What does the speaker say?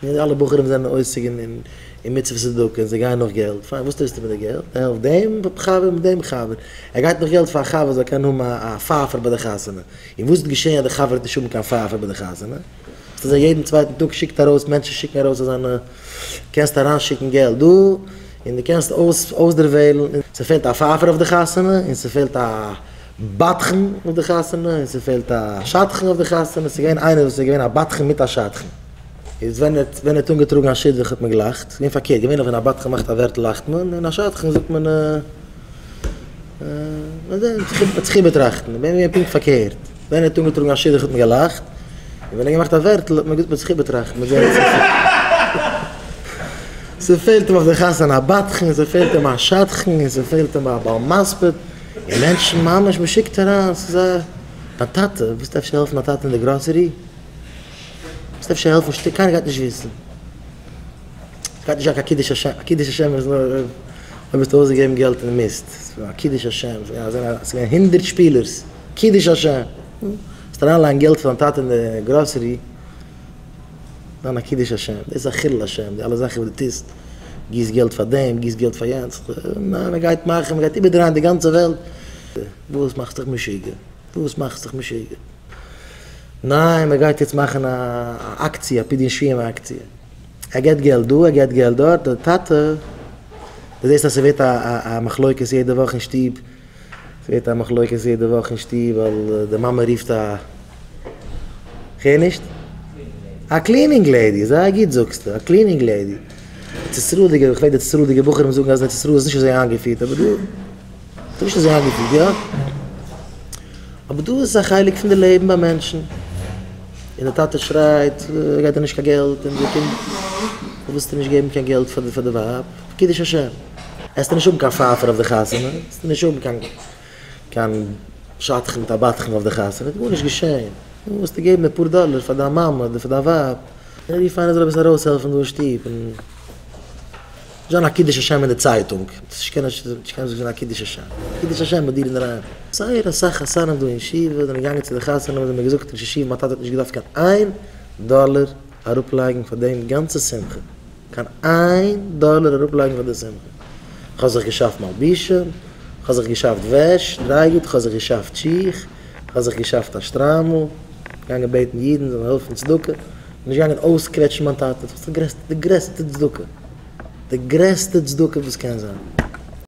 די אלע בחורים זענען עוסק אין אין מצוות צדקה און זיי גייען נאך געלט, פיין וואס טוסטו מיט די געלט? ער העלפט דעם חבר מיט דעם חבר, ער גייט נאך געלט פאר א חבר זאל קענען האבן א פייפער ביי די חתונה, און וואס וועט געשען אז די חבר וועט נישט האבן קיין פייפער ביי די חתונה? וועסטו זען יעדן צווייטן טאג שיקט ארויס מענטשן שיקן ארויס אזאנע קענסט אריינשיקן געלט דא און דו קענסט אויסדערוועלן און ס'פעלט א פייפער אויף די חתונה און ס'פעלט א בדחן אויף די חתונה און ס'פעלט א שדכן אויף די חתונה, ס'איז געווען איינער וואס איז געווען א בדחן מיט א שדכן. איז ווען ער ווען ער האט אנגעטראגן א שידוך האט מען געלאכט, ס'איז געווען פארקערט, געווענליך ווען א בדחן מאכט א ווערטל לאכט מען, און א שדכן זאגט מען מ'וועט זיך איבערטראכטן, ביי אים איז געווען פונקט פארקערט, ווען ער האט אנגעטראגן א שידוך האט מען געלאכט, און ווען ער האט געמאכט א ווערטל האט מען געזאגט מ'וועט זיך איבערטראכטן, מ'וועט זען צו ס'פעלט אים אויף די חתונה א בדחן, און ס'פעלט אים א שדכן, און ס'פעלט אים א בעל מספיד, און מענטשן ממש מ'שיקט אריין, ס'איז א, דיין טאטע, ווילסט אפשר העלפן דיין טאטע אין די גראסערי? וועסט אפשר העלפן שטיק, קיינער גייט נישט וויסן. עס גייט נישט זיין קיין קידוש השם, א קידוש השם איז נאר אויב האסטו אויסגעגעבן געלט אין מיסט, א קידוש השם, עס געווען הונדרעט שפילערס, קידוש השם, וועסט אריינלייגן געלט פאר דיין טאטע אין די גראסערי, זיין א קידוש השם, דאס איז א חילול השם, די אלע זאכן וואס דו טוסט, גיסט געלט פאר דעם, גיסט געלט פאר יענץ, ניין מען גייט מאכן, מען גייט איבערדרייען די גאנצע וועלט, וואס מאכסט דיך משוגע, וואס מאכסט דיך משוגע. ניין מען גייט יעצט מאכן א אקציע, א פדיון שבויים אקציע, ער געט געלט דא ער געט געלט דארט, דער טאטע, דו זעסט אז ס'ווערט א מחלוקת יעדע וואך אין שטוב, ס'ווערט א מחלוקת יעדע וואך אין שטוב ווייל די מאמע רופט א, כ'הער נישט? א cleaning lady, זייער גוט זאגסטו, א cleaning lady, ארץ ישראל'דיגע, איך פלעג די ארץ ישראל'דיגע בחורים זאגן אז אין ארץ ישראל איז נישט אזוי איינגעפירט אבער דא איז נישט אזוי איינגעפירט, יא? אבער דא איז א חלק פון די לעבן ביי מענטשן, און די טאטע שרייט ער געט דיר נישט קיין געלט, און די קינד פארוואס האסטו נישט געגעבן קיין געלט פאר די ווייב, קידוש השם, עסטו נישט האבן קיין פייפער אויף די חתונה, עסטו נישט האבן קיין קיין שדכן מיט א בדחן אויף די חתונה, וועט גארנישט געשען, נו וועסטו געבן אפאר דאלער פאר דיין מאמע אדער פאר דיין ווייב, און רוף איינער זאל אביסל ארויסהעלפן דא אין שטוב, און. זיין א קידוש השם אין די צייטונג, נישט קענען נישט קענען זאגן א קידוש השם, קידוש השם ביי דיר אינדערהיים. זייער אסאך חתנים דא אין ישיבה זענען געגאנגען צו די חתונה און זיי האבן מיר געזאגט ראש ישיבה מיין טאטע האט נישט געדארפט קיין איין דאלער אראפלייגן פאר דעם גאנצע שמחה, קיין איין דאלער אראפלייגן פאר די שמחה, כ'האב זיך געשאפט מלבישים, כ'האב זיך געשאפט וועש, דרייגוט, כ'האב זיך געשאפט שיך, כ'האב זיך געשאפט א שטריימל, געגאנגען בעטן אידן זאלן העלפן צדקה. נישט געגאנגען אויסקוועטשן מיין טאטע, דאס איז די גרעסטע צדקה, די גרעסטע צדקה וואס קען זיין.